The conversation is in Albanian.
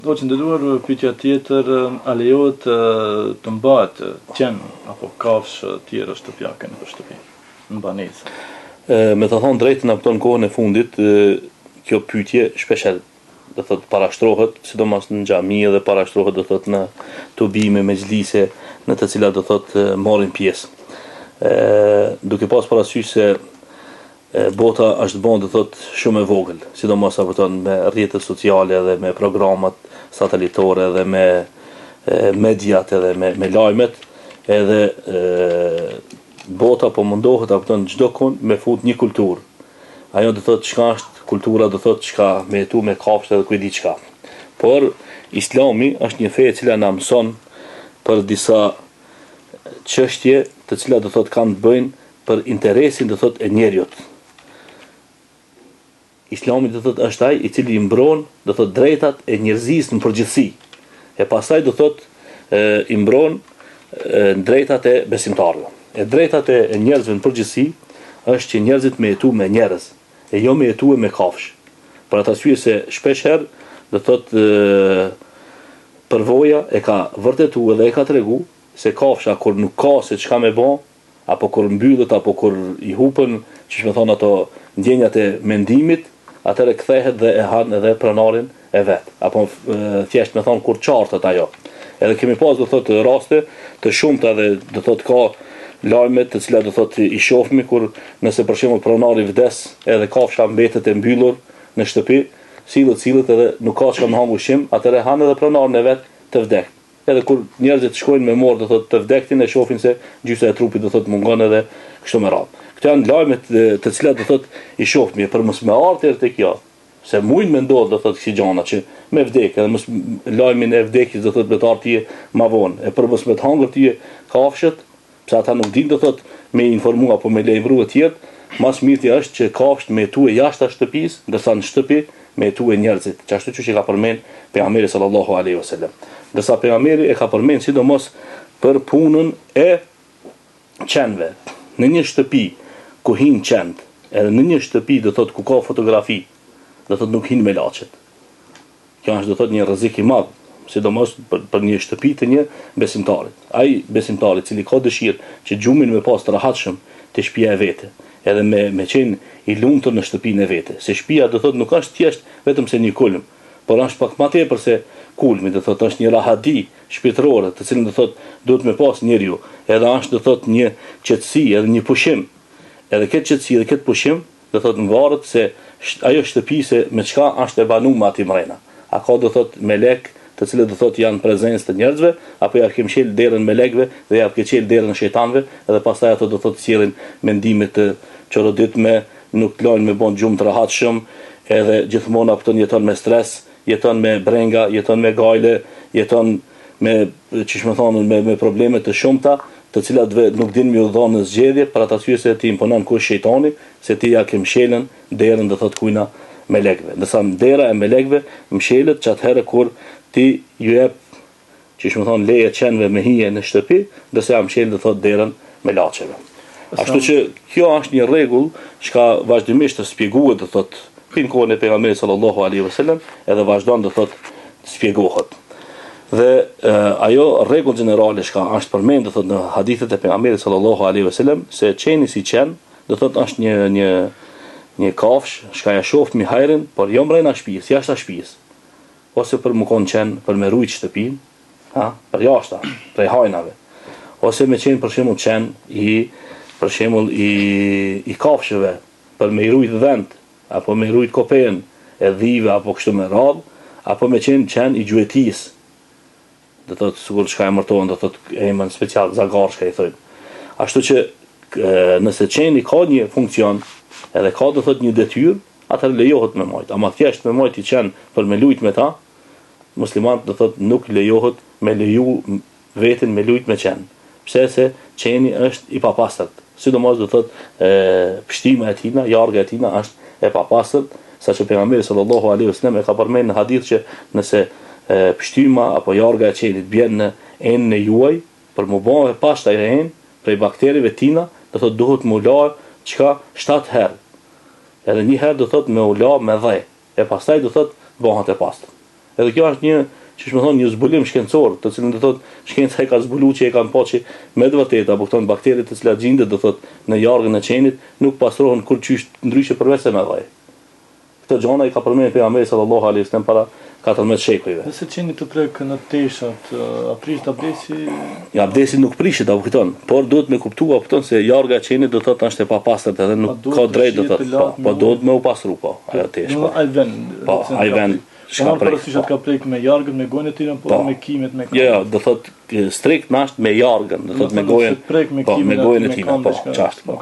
Hoxhë i nderuar, pyetja tjetër, a lejohet të mbahet qen apo kafshë tjera shtëpiake nëpër shtëpi, në banesë? Me të thonë drejtën, apo në kohën e fundit, kjo pyetje shpeshherë do thot parashtrohet, sidomos në xhami dhe parashtrohet do thot në tubime, mexhlise, në të cilat do thot marrin pjesë. Ë duke pas parasysh se Bota është bo do thot shumë e vogël, sidomos apo thon me rrjetet sociale dhe me programet satelitore dhe me mediat edhe me me lajmet, edhe e, bota po mundohet apo thon çdo kund me fut një kulturë. Ajo do thot çka është kultura do thot çka me jetu me kafshë edhe ku e di çka. Por Islami është një fe e cila na mëson për disa çështje të cilat do thot kanë të bëjnë për interesin do thot e njeriut. Islami do thot është ai i cili i mbron do thot drejtat e njerëzisë në përgjithësi. E pastaj do thot e, i mbron e, drejtat e besimtarëve. E drejtat e, e njerëzve në përgjithësi është që njerëzit me jetu me njerëz e jo me jetu me kafshë. Për atë arsye se shpesh herë do thot e, përvoja e ka vërtetu edhe e ka tregu se kafsha kur nuk ka se çka me bo, apo kur mbyllet apo kur i hupen, qysh me thonë ato ndjenjat e mendimit, atëherë kthehet dhe e han edhe pronarin e vet. Apo thjesht me thonë kur çartet ajo. Edhe kemi pas do thotë raste të shumta dhe do thotë ka lajme të cilat do thotë i shohmi kur nëse për shembull pronari vdes edhe kafsha mbetet e mbyllur në shtëpi, sillet sillet edhe nuk ka çka me hangër ushqim, atëherë han edhe pronarin e vet të vdekt. Edhe kur njerëzit shkojnë me marr do thotë të vdektin e shohin se gjysa e trupit do thotë mungon edhe kështu me radhë. Këto janë lajme të cilat do thotë i shohim për mos me ardhur deri te kjo, se mujn me ndodh do thotë kësi gjana që me vdek edhe mos lajmin e vdekjes do thotë me të ardhur ty ma vonë, e për mos me të hangër ty kafshët, Pse ata nuk dinë do thot me informu apo me lajmëru të tjerët, ma s'mirti është që kafshët me jetue jashtë shtëpisë, ndërsa në shtëpi me jetue njerëzit, qashtu qysh e ka përmend pejgamberi sallallahu alaihi wasallam. Ndërsa pejgamberi e ka përmend sidomos për punën e qenve. Në një shtëpi ku hin qentë, edhe në një shtëpi do thot ku ka fotografi, do thot nuk hin melaqet. Kjo është do thotë një rrezik i madh, sidomos për, për një shtëpi të një besimtarit. Ai besimtar i cili ka dëshirë që gjumin me pas të rahatshëm te shtëpia e vete, edhe me me qenë i lumtur në shtëpinë e vete, se shtëpia do thotë nuk është thjesht vetëm se një kulm, por është pak më tepër se kulmi, do thotë është një rahati shpirtërore, të cilën do thotë duhet me pas njeriu, edhe është do thotë një qetësi, edhe një pushim. Edhe këtë qetësi dhe këtë pushim Do thotë mvaret se ajo shtëpi se me çka është e banume aty mrena. A ka do thotë melek të cilët do thotë janë prezencë të njerëzve, apo ja ke mshel derën melekëve dhe ja ke çel derën shejtanëve, edhe pastaj ato do thotë sjellin mendime të çoroditme, nuk të lajnë me bon gjumë të rahatshëm, edhe gjithmonë apo jeton me stres, jeton me brenga, jeton me gajle, jeton me, qysh me thonë, me, me probleme të shumta, të cilat ve nuk din me ju dhonë zgjedhje, për atë arsye se ti imponon kush shejtani, se ti ja ke mshelën derën do thotë kujna melekëve. Ndërsa dera e melekëve mshelet që atëherë kur ti ju jep, qysh me thonë, leje qenve me hije në shtëpi, ndërsa ja mshel do thotë derën melaqeve. Ashtu që kjo është një rregull çka vazhdimisht të shpjegohet do thotë prej kohën e pejgamberit sallallahu alaihi wasallam edhe vazhdon do thotë të shpjegohet. Dhe e, ajo rregull gjenerale çka është përmend do thotë në hadithet e pejgamberit sallallahu alaihi wasallam se qeni si qen do thotë është një një një kafshë çka ja shohmi hajrin, por jo mrena shtëpisë, jashtë shtëpisë. Ose për me kon qen për me rujt shtëpinë, ha, për jashta, prej hajnave. Ose me qenë për shembull qen i për shembull i i kafshëve, për me i rujt dhent, apo me i rujt kopen e dhive apo kështu me radhë, apo me qenë qen i gjuetisë. Do thotë sikur çka emërtohen, do thotë emën special zagar çka i thonë. Ashtu që nëse qeni ka një funksion, edhe ka do thotë një detyrë, atëherë lejohet me majt. Ama thjesht me majt i qen për me lujt me ta, muslimanët do thotë nuk lejohet me leju veten me lujt me qen. Pse se qeni është i papastërt. Sidomos do thotë pështyma e tina, jarga e tina është e papastërt, saqë pejgamberi sallallahu alaihi wasallam e ka përmend në hadith që nëse pështyma apo jarga e qenit bjen në enën e juaj, për mu bë e pastër ajo enë prej bakterieve tina, do thotë duhet mu la çka 7 herë. Edhe një herë do thotë me u la me dhe, e pastaj do thotë bëhet e pastër. Edhe kjo është një, qysh me thonë, një zbulim shkencor, të cilin do thotë shkenca e ka zbulu që e kanë pa që me të vërtetë apo këto bakteret të cilat gjindet do thotë në jargën e qenit nuk pastrohen kurrqysh ndryshe përveç se me dhej. Këto gjana i ka përmendur pejgamberi sallallahu alaihi wasallam para 14 shekujve. Nëse qeni të prek në teshat, a prishet abdesi? Ja, abdesi nuk prishet, apo kupton, por duhet me kuptu, apo kupton se jarga e qenit do thotë është e papastërt edhe nuk ka drejt do thotë, po, po duhet me u pastru po, ajo tesh. Po. Ai vend, po, ai vend çka prek. Po, ka prek me jargën, me gojën e tij, po, po me kimet, me Jo, jo, do thotë strikt nasht me jargën, do thotë me gojën. Prek me po, me gojën e tij, po, çast po.